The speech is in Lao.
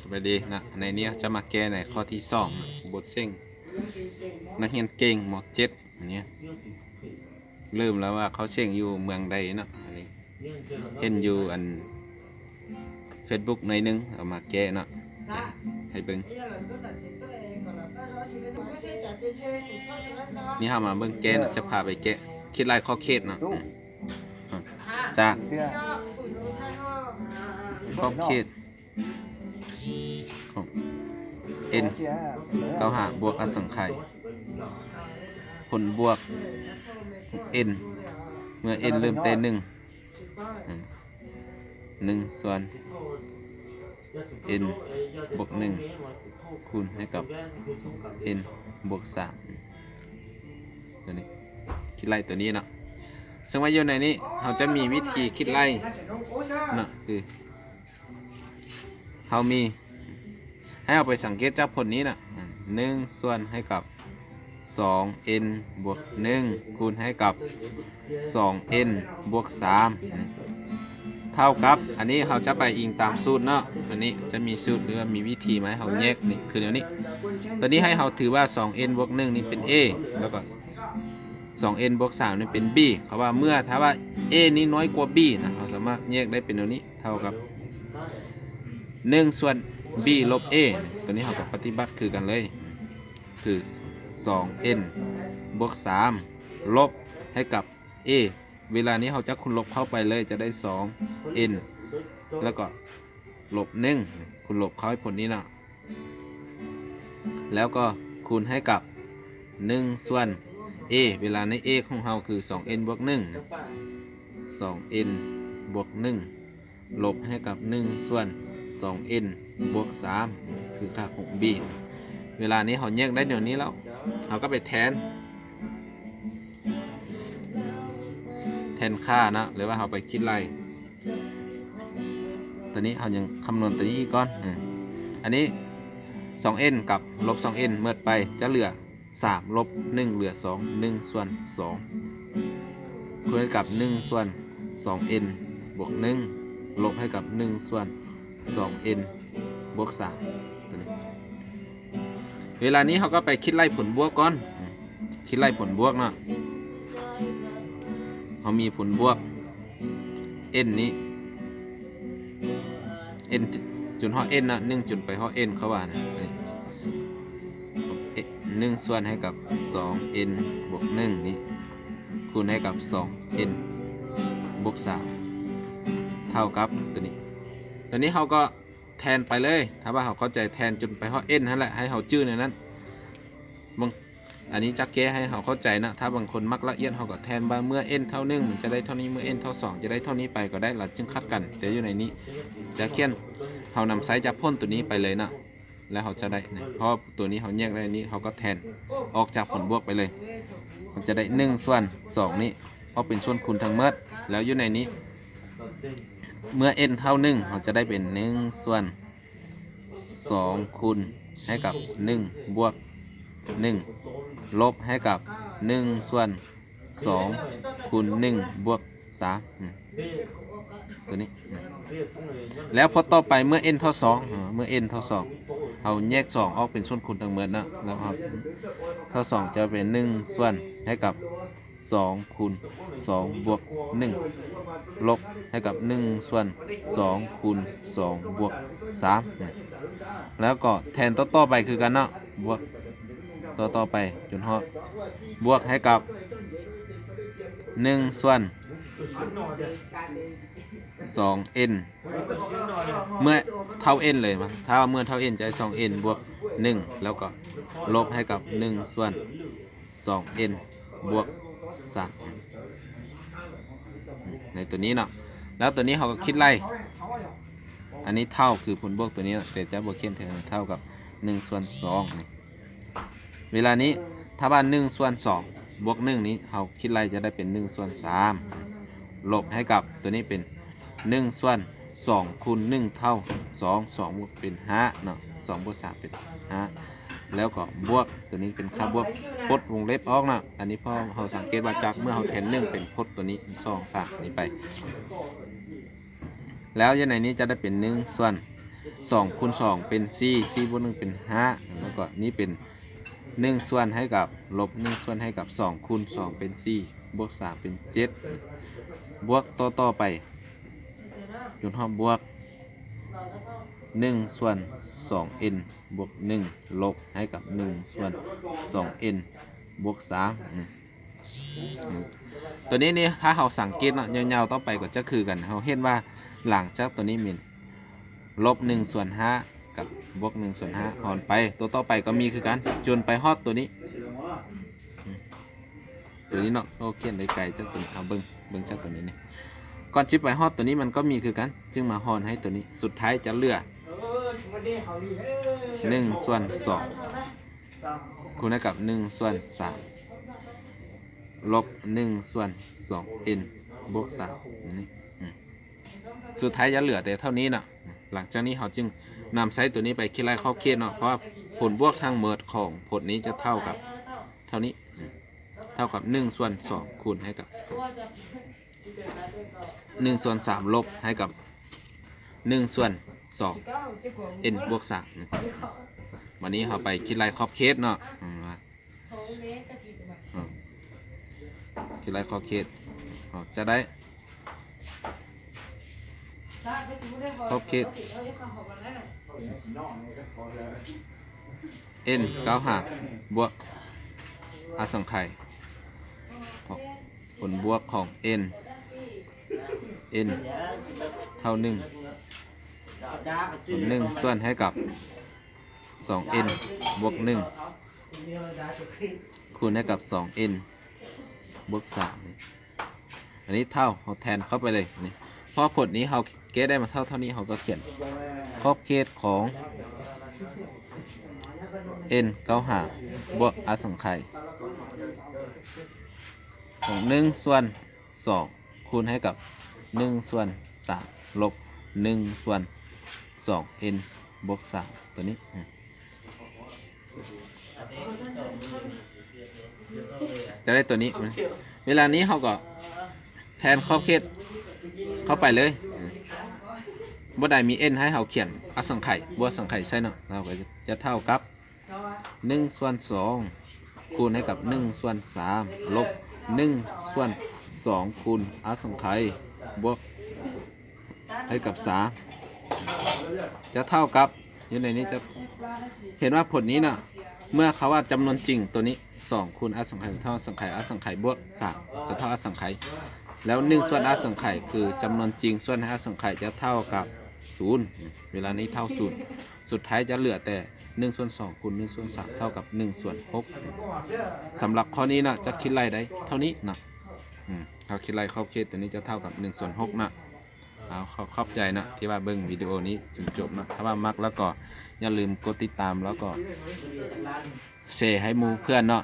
ສະບາຍດີນະ ໃນນີ້ເຮົາຈະມາແກ້ໃນຂໍ້ທີສອງນະ ບົດເສັງນັກຮຽນເກັ່ງ ມໍເຈັດ ອັນນີ້ ເລີ່ມແລ້ວວ່າເຂົາເສັງຢູ່ເມືອງໃດເນາະ ອັນນີ້ເຫັນຢູ່ອັນເຟສບຸກໜ້ອຍໜຶ່ງ ເອົາມາແກ້ເນາະ ໃຫ້ເບິ່ງ. ນີ້ເຮົາມາເບິ່ງແກ້ເນາະ ຈະພາໄປແກ້ ຄິດໄລ່ຂອບເຂດເນາະ ອືມ ຈາກຂອບເຂດ ຂອງ n ເກົ້າຫາບວກອະສັງໄຂ ຜົນບວກ n ເມື່ອ n ເລີ່ມແຕ່ໜຶ່ງ ໜຶ່ງສ່ວນ n ບວກໜຶ່ງ ຄູນໃຫ້ກັບ n ບວກສາມ ຕົວນີ້ ຄິດໄລ່ຕົວນີ້ເນາະ ເຊິ່ງວ່າຢູ່ໃນນີ້ເຮົາຈະມີວິທີຄິດໄລ່ເນາະ ຄື ເຮົາມີ ໃຫ້ເຮົາໄປສັງເກດຈາກຜົນນີ້ນະ ໜຶ່ງສ່ວນໃຫ້ກັບ ສອງ n ບວກໜຶ່ງ ຄູນໃຫ້ກັບ ສອງ n ບວກສາມ ເທົ່າກັບ ອັນນີ້ເຮົາຈະໄປອີງຕາມສູດເນາະ ຕົວນີ້ຈະມີສູດ ຫຼືວ່າມີວິທີມາໃຫ້ເຮົາແຍກນີ້ ຄືແນວນີ້ ຕົວນີ້ໃຫ້ເຮົາຖືວ່າ ສອງ n ບວກໜຶ່ງນີ້ເປັນ a ແລ້ວກໍ ສອງ n ບວກສາມນີ້ເປັນ b ເຂົາວ່າເມື່ອ ຖ້າວ່າ a ນີ້ນ້ອຍກວ່າ b ນະ ເຮົາສາມາດແຍກໄດ້ເປັນແນວນີ້ ເທົ່າກັບ ໜຶ່ງສ່ວນ b ລົບ a ຕົວນີ້ເຮົາກໍປະຕິບັດຄືກັນເລີຍ ຄື ສອງ n ບວກສາມ ລົບໃຫ້ກັບ a ເວລານີ້ເຮົາຈະຄູນລົບເຂົ້າໄປເລີຍ ຈະໄດ້ ສອງ n ແລ້ວກໍ ລົບໜຶ່ງ ຄູນລົບເຂົ້າໃຫ້ຜົນນີ້ເນາະ ແລ້ວກໍຄູນໃຫ້ກັບ ໜຶ່ງສ່ວນ a ເວລາໃນ a ຂອງເຮົາຄື ສອງ n ບວກໜຶ່ງ ສອງ n ບວກໜຶ່ງ ລົບໃຫ້ກັບ ໜຶ່ງສ່ວນ ສອງ n ບວກສາມ ຄືຄ່າຂອງ b ເວລານີ້ເຮົາແຍກໄດ້ແນວນີ້ແລ້ວ ເຮົາກໍໄປແທນ ແທນຄ່າເນາະ ຫຼືວ່າເຮົາໄປຄິດໄລ່ ຕົວນີ້ເຮົາຍັງຄຳນວນຕົວນີ້ອີກກ່ອນ ເອີ ອັນນີ້ ສອງ n ກັບລົບ ສອງ n ເໝິດໄປ ຈະເຫຼືອ ສາມ ລົບ ໜຶ່ງ ເຫຼືອ ສອງ ໜຶ່ງສ່ວນ ສອງ ຄູນໃຫ້ກັບ ໜຶ່ງສ່ວນ ສອງ n ບວກ ໜຶ່ງ ລົບໃຫ້ກັບ ໜຶ່ງສ່ວນ ສອງ n ບວກ ສາມ ຕົວນີ້ ເວລານີ້ເຮົາກໍໄປຄິດໄລ່ຜົນບວກກ່ອນ ອືມ ຄິດໄລ່ຜົນບວກເນາະ ເຮົາມີຜົນບວກ n ນີ້ n ຈົນຮອດ n ນະ ໜຶ່ງຈົນໄປຮອດ n ເຂົາວ່ານະ ນີ້ ໜຶ່ງສ່ວນໃຫ້ກັບ ສອງ n ບວກ ໜຶ່ງນີ້ ຄູນໃຫ້ກັບ ສອງ n ບວກ ສາມ ເທົ່າກັບຕົວນີ້ ຕົວນີ້ເຮົາກໍ ແທນໄປເລີຍ ຖ້າວ່າເຮົາເຂົ້າໃຈແທນຈົນໄປຮອດ n ຫັ້ນແຫຼະ ໃຫ້ເຮົາຈື່ແນວນັ້ນ ບາງ ອັນນີ້ຈະແກ້ໃຫ້ເຮົາເຂົ້າໃຈນະ ຖ້າບາງຄົນມັກລະອຽດ ເຮົາກໍແທນວ່າເມື່ອ n ເທົ່າໜຶ່ງ ມັນຈະໄດ້ເທົ່ານີ້ ເມື່ອ n ເທົ່າສອງ ຈະໄດ້ເທົ່ານີ້ໄປກໍໄດ້ ລະຈຶ່ງຂັດກັນ ແຕ່ຢູ່ໃນນີ້ຈະຂຽນ ເຮົານຳໃຊ້ຈາກຜົນຕົວນີ້ໄປເລີຍນະ ແລ້ວເຮົາຈະໄດ້ນະ ເພາະຕົວນີ້ເຮົາແຍກໄດ້ນີ້ ເຮົາກໍແທນອອກຈາກຜົນບວກໄປເລີຍ ເຮົາຈະໄດ້ ໜຶ່ງສ່ວນ ສອງ ນີ້ ອອກເປັນສ່ວນຄູນທັງໝົດ ແລ້ວຢູ່ໃນນີ້ ເມື່ອ n ເທົ່າໜຶ່ງ ເຮົາຈະໄດ້ເປັນ ໜຶ່ງສ່ວນ ສອງ ຄູນໃຫ້ກັບ ໜຶ່ງ ບວກ ໜຶ່ງ ລົບໃຫ້ກັບ ໜຶ່ງສ່ວນ ສອງ ຄູນ ໜຶ່ງ ບວກ ສາມ ອືມ ຕົວນີ້ ແລ້ວພໍຕໍ່ໄປເມື່ອ n ເທົ່າສອງ ເມື່ອ n ເທົ່າສອງ ເຮົາແຍກສອງອອກເປັນສ່ວນຄູນທັງໝົດເນາະ ແລ້ວເທົ່າສອງຈະເປັນ ໜຶ່ງສ່ວນໃຫ້ກັບ ສອງຄູນສອງບວກໜຶ່ງ ລົບໃຫ້ກັບ ໜຶ່ງສ່ວນສອງຄູນສອງບວກສາມ ແລ້ວກໍແທນຕໍ່ໆໄປຄືກັນເນາະ ບວກຕໍ່ໆໄປຈົນຮອດ ບວກໃຫ້ກັບ ໜຶ່ງສ່ວນສອງ n ເມື່ອເທົ່າ n ເລີຍ ຖ້າເມື່ອເທົ່າ n ຈະໄດ້ ສອງ n ບວກໜຶ່ງ ແລ້ວກໍລົບໃຫ້ກັບ ໜຶ່ງສ່ວນ ສອງ n ບວກສາມ ໃນຕົວນີ້ເນາະ ແລ້ວຕົວນີ້ເຮົາກໍຄິດໄລ່ ອັນນີ້ເທົ່າຄືຜົນບວກຕົວນີ້ເນາະ ແຕ່ຈະບໍ່ຂຽນເຖິງ ເທົ່າກັບ ໜຶ່ງສ່ວນສອງ ເວລານີ້ ຖ້າວ່າ ໜຶ່ງສ່ວນສອງບວກໜຶ່ງນີ້ ເຮົາຄິດໄລ່ຈະໄດ້ເປັນ ໜຶ່ງສ່ວນສາມ ລົບໃຫ້ກັບຕົວນີ້ເປັນ ໜຶ່ງສ່ວນສອງຄູນໜຶ່ງເທົ່າສອງ ສອງບວກເປັນຫ້າເນາະ ສອງບວກສາມເປັນຫ້າ ແລ້ວກໍບວກ ຕົວນີ້ເປັນຄ່າບວກ ປົດວົງເລັບອອກເນາະ ອັນນີ້ເພາະເຮົາສັງເກດວ່າຈາກເມື່ອເຮົາແທນໜຶ່ງເປັນພົດຕົວນີ້ ສອງ ສາມ ນີ້ໄປ ແລ້ວຢູ່ໃນນີ້ຈະໄດ້ເປັນ ໜຶ່ງສ່ວນ ສອງຄູນສອງເປັນສີ່ ສີ່ບວກໜຶ່ງເປັນຫ້າ ແລ້ວກໍນີ້ເປັນໜຶ່ງສ່ວນໃຫ້ກັບລົບໜຶ່ງສ່ວນໃຫ້ກັບສອງຄູນສອງເປັນສີ່ ບວກສາມເປັນເຈັດ ບວກຕໍ່ໆໄປຈົນຮອດບວກໜຶ່ງສ່ວນສອງເອັນ ບວກໜຶ່ງ ລົບໃຫ້ກັບໜຶ່ງສ່ວນສອງເອັນ ບວກສາມນີ້. ຕົວນີ້ນີ້ ຖ້າເຮົາສັງເກດເນາະ ຍາວໆຕໍ່ໄປກໍຈະຄືກັນ. ເຮົາເຫັນວ່າຫຼັງຈາກຕົວນີ້ແມ່ນລົບໜຶ່ງສ່ວນຫ້າກັບບວກໜຶ່ງສ່ວນຫ້າ ຫອນໄປ ຕົວຕໍ່ໄປກໍມີຄືກັນ ຈົນໄປຮອດຕົວນີ້ ຕົວນີ້ເນາະ. ໂອ ຂຽນໄດ້ໄກຈາກຕົວນີ້ ເອົາເບິ່ງ ເບິ່ງຈາກຕົວນີ້ນີ້ ກ່ອນຊິໄປຮອດຕົວນີ້ມັນກໍມີຄືກັນ ຈຶ່ງມາຫອນໃຫ້ຕົວນີ້ ສຸດທ້າຍຈະເຫຼືອໜຶ່ງສ່ວນສອງ ຄູນໃຫ້ກັບໜຶ່ງສ່ວນສາມ ລົບໜຶ່ງສ່ວນສອງເອັນ ບວກສາມນີ້ ອືມ ສຸດທ້າຍຈະເຫຼືອແຕ່ເທົ່ານີ້ເນາະ. ຫຼັງຈາກນີ້ເຮົາຈຶ່ງນຳໃຊ້ຕົວນີ້ໄປຄິດໄລ່ຂອບເຂດເນາະ ເພາະວ່າຜົນບວກທັງໝົດຂອງພົດນີ້ຈະເທົ່າກັບເທົ່ານີ້ ເທົ່າກັບໜຶ່ງສ່ວນສອງ ຄູນໃຫ້ກັບໜຶ່ງສ່ວນສາມ ລົບໃຫ້ກັບໜຶ່ງສ່ວນສອງ ເອັນ ບວກສາມນີ້. ບັດນີ້ເຮົາໄປຄິດໄລ່ຂອບເຂດເນາະ ອືມ ອືມ ຄິດໄລ່ຂອບເຂດ ເຮົາຈະໄດ້ຂອບເຂດ ເອັນ ເກົ້າຫາບວກອະສັງໄຂ ຜົນບວກຂອງ n n ເທົ່າໜຶ່ງ ໜຶ່ງສ່ວນໃຫ້ກັບສອງ n ບວກໜຶ່ງ ຄູນໃຫ້ກັບສອງ n ບວກສາມນີ້. ອັນນີ້ເທົ່າ ເຮົາແທນເຂົ້າໄປເລີຍນີ້ ເພາະຜົດນີ້ເຮົາແກ້ໄດ້ມາເທົ່າ ເທົ່ານີ້ ເຮົາກໍຂຽນຂອບເຂດຂອງ n ເກົ້າຫາບວກອະສັງໄຂຂອງໜຶ່ງສ່ວນສອງ ຄູນໃຫ້ກັບໜຶ່ງສ່ວນສາມ ລົບໜຶ່ງສ່ວນສອງ n ບວກສາມ ຕົວນີ້ ອືມ ຈະໄດ້ຕົວນີ້. ເວລານີ້ເຮົາກໍແທນຂອບເຂດເຂົ້າໄປເລີຍ ບໍ່ໄດ້ມີ n ໃຫ້ເຮົາຂຽນອະສັງໄຂ ບວກອະສັງໄຂໃສ່ເນາະ ເຮົາກໍຈະເທົ່າກັບໜຶ່ງສ່ວນສອງ ຄູນໃຫ້ກັບໜຶ່ງສ່ວນສາມ ລົບໜຶ່ງສ່ວນສອງ ຄູນອະສັງໄຂ ບວກໃຫ້ກັບສາມ ຈະເທົ່າກັບ ຢູ່ໃນນີ້ຈະເຫັນວ່າຜົນນີ້ນະ ເມື່ອເຂົາວ່າຈຳນວນຈິງຕົວນີ້ ສອງ ຄູນອະສັງໄຂ ເທົ່າອະສັງໄຂ ອະສັງໄຂບວກສາມ ກໍເທົ່າອະສັງໄຂ ແລ້ວໜຶ່ງສ່ວນອະສັງໄຂ ຄືຈຳນວນຈິງ ສ່ວນໃຫ້ອະສັງໄຂ ຈະເທົ່າກັບສູນ ເວລານີ້ເທົ່າສູນ ສຸດທ້າຍຈະເຫຼືອແຕ່ໜຶ່ງສ່ວນສອງ ຄູນໜຶ່ງສ່ວນສາມ ເທົ່າກັບໜຶ່ງສ່ວນຫົກ. ສຳລັບຂໍ້ນີ້ນະ ຈະຄິດໄລ່ໄດ້ເທົ່ານີ້ນະ ອືມ ເຮົາຄິດໄລ່ຂອບເຂດຕົວນີ້ຈະເທົ່າກັບໜຶ່ງສ່ວນຫົກນະ. ເອົາ ຂໍຂອບໃຈເນາະ ທີ່ວ່າເບິ່ງວິດີໂອນີ້ຈົນຈົບເນາະ. ຖ້າວ່າມັກແລ້ວກໍຢ່າລືມກົດຕິດຕາມ ແລ້ວກໍແຊໃຫ້ໝູ່ເພື່ອນເນາະ.